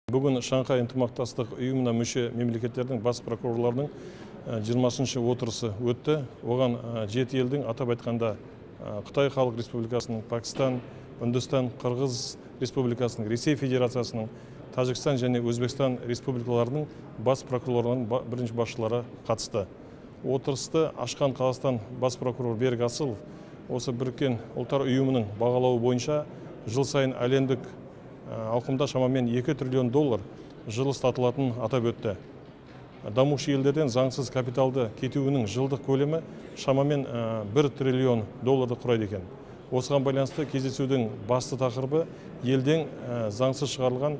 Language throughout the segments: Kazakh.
Бүгін Шанхай ынтымақтастық ұйымына мүше мемлекеттердің бас прокурорларының 20-шы отырысы өтті. Оған 7 елдің, атап айтқанда, Қытай Халық Республикасының, Пакистан, Үндістан, Қырғыз Республикасының, Ресей Федерациясының, Тәжікстан және Өзбекстан Республикаларының бас прокурорларының бірінші басшылары қатысты. Отырысты ашқан Қазақстан бас прокурор Берік Асылов осы Біріккен Ұлттар Ұйымының бағалауы бойынша жыл сайын әлемдік ауқымда шамамен 2 триллион доллар жылыстатылатынын атап өтті. Дамушы елдерден заңсыз капиталды кетуінің жылдық көлемі шамамен 1 триллион долларды құрайды екен. Осыған байланысты кездесудің басты тақырыбы елден заңсыз шығарылған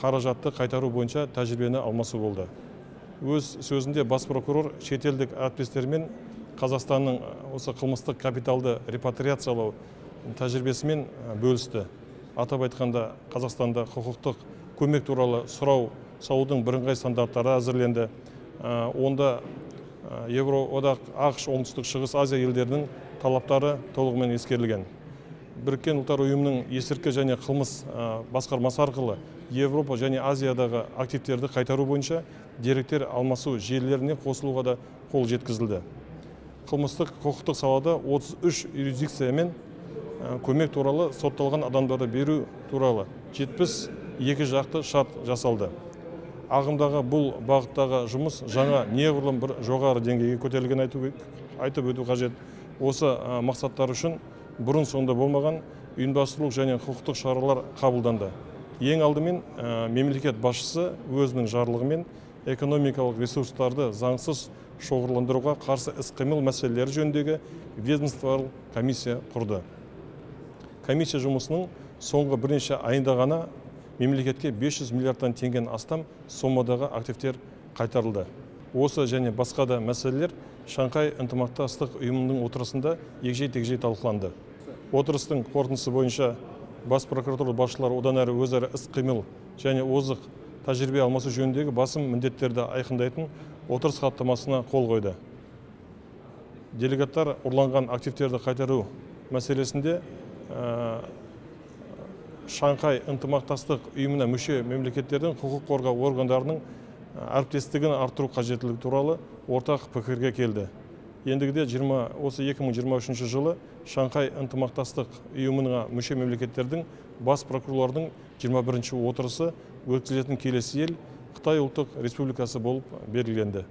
қаражатты қайтару бойынша тәжірибені алмасу болды. Өз сөзінде бас прокурор шетелдік әріптестерімен Қазақстанның осы қылмыстық капиталды репатриациялау тәжірибесімен бөлісті. Атап айтқанда, Қазақстанда құқықтық көмек туралы сұрау салудың бірыңғай стандарттары әзірленді. Онда Еуроодақ, АҚШ, Оңтүстік Шығыс Азия елдерінің талаптары толығымен ескерілген. Біріккен Ұлттар Ұйымының есірткі және қылмыс басқармасы арқылы Европа және Азиядағы активтерді қайтару бойынша деректер алмасу желілеріне қосылуға да қол жеткізілді. Қылмыстық құқықтық салада 33 юрисдикциямен көмек туралы сотталған адамдарды беру туралы 72 жақты шарт жасалды. Ағымдағы бұл бағыттағы жұмыс жаңа неғұрлым бір жоғары деңгейге көтерілген айтып өту қажет. Осы мақсаттар үшін бұрын соңды болмаған ұйымдастырулық және құқықтық шаралар қабылданды. Ең алдымен мемлекет басшысы өзінің жарлығымен экономикалық ресурстарды заңсыз шоғырландыруға қарсы іс-қимыл мәселелері жөніндегі ведомствоаралық комиссия құрды. Комиссия жұмысының соңғы бірнеше айында ғана мемлекетке 500 миллиардтан теңгеден астам сомадағы активтер қайтарылды. Осы және басқа да мәселелер Шанхай ынтымақтастық ұйымының отырысында егжей-тегжей талқыланды. Отырыстың қорытындысы бойынша бас прокуратура басшылары одан әрі өзара іс-қимыл және озық тәжірибе алмасу жөніндегі басым міндеттерді айқындайтын отырыс хаттамасына қол қойды. Делегаттар ұрланған активтерді қайтару мәселесінде Шанхай ынтымақтастық ұйымына мүше мемлекеттердің құқық қорғау органдарының әріптестігін арттыру қажеттілігі туралы ортақ пікірге келді. Ендігіде осы 2023 жылы Шанхай ынтымақтастық ұйымына мүше мемлекеттердің бас прокурорларының 21-ші отырысы өткізілетін келесі ел Қытай Ұлттық Республикасы болып белгіленді.